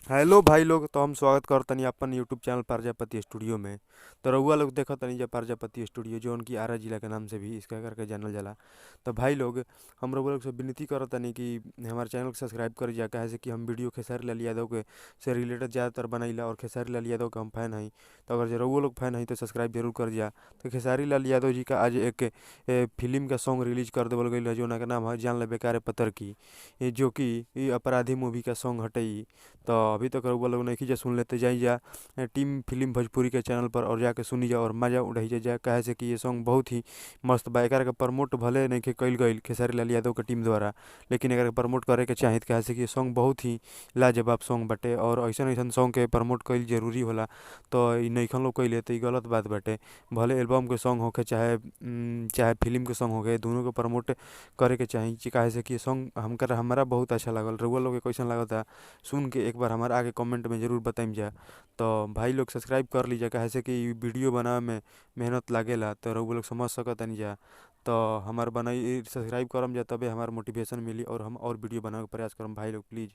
Hello भाई लोग, तो हम स्वागत करतनी अपन यूट्यूब चैनल प्रजापति स्टूडियो में। तो रउआ लोग देखतनी जे प्रजापति स्टूडियो जौन की आरा जिला के नाम से भी इसका करके जानल जाला। तो भाई लोग, हम रउआ लोग से विनती करतनी कि हमारे चैनल के सब्सक्राइब कर जा, काहे से कि हम वीडियो खेसारी लाल यादव के से रिलेटेड ज़्यादातर बनाइला और खेसारी लाल यादव के हम फैन हई। तो अगर जे रउआ लोग फैन हई तो सब्सक्राइब जरूर कर जा। तो खेसारी लाल यादव जी का आज एक फिल्म का सॉन्ग रिलीज कर देवल गईल है, जौना के नाम है जान लेबे कारे पतर की, जो कि इ अपराधी मूवी का सॉन्ग हटे। तो अभी तक रउआ लोग नइखी जा सुन लेते जाई जा टीम फिल्म भोजपुरी के चैनल पर और जाके सुनी जा और मजा उड़ाई जा, काहे से कि ये सॉन्ग बहुत ही मस्त बा। एकरा के प्रमोट भले नइखे कईल गईल खेसारी लाल यादव के टीम द्वारा, लेकिन एकरा के प्रमोट करे के चाही, काहे से कि ये सॉन्ग बहुत ही लाजवाब सॉन्ग बाटे और ऐसन ऐसन सॉन्ग के प्रमोट कईल जरूरी होला। तो इ नइखन लोग कइले त इ गलत बात बाटे। भले एल्बम के सॉन्ग होखे चाहे चाहे फिल्म के सॉन्ग होखे, दोनों के प्रमोट करे के चाही, काहे से कि ये सॉन्ग हमका हमरा बहुत अच्छा लागल। रउआ लोग के कैसन लागता सुन के एक बार हमारा आगे कमेंट में जरूर बताइम जा। तो भाई लोग सब्सक्राइब कर लीजिए, काहे से कि वीडियो बनावे में मेहनत लागेला, तो रउआ लोग समझ सकतानी जा। तो हमार बनाई सब्सक्राइब करम जा तबे हमार मोटिवेशन मिली और हम और वीडियो बनावे के प्रयास करम। भाई लोग प्लीज।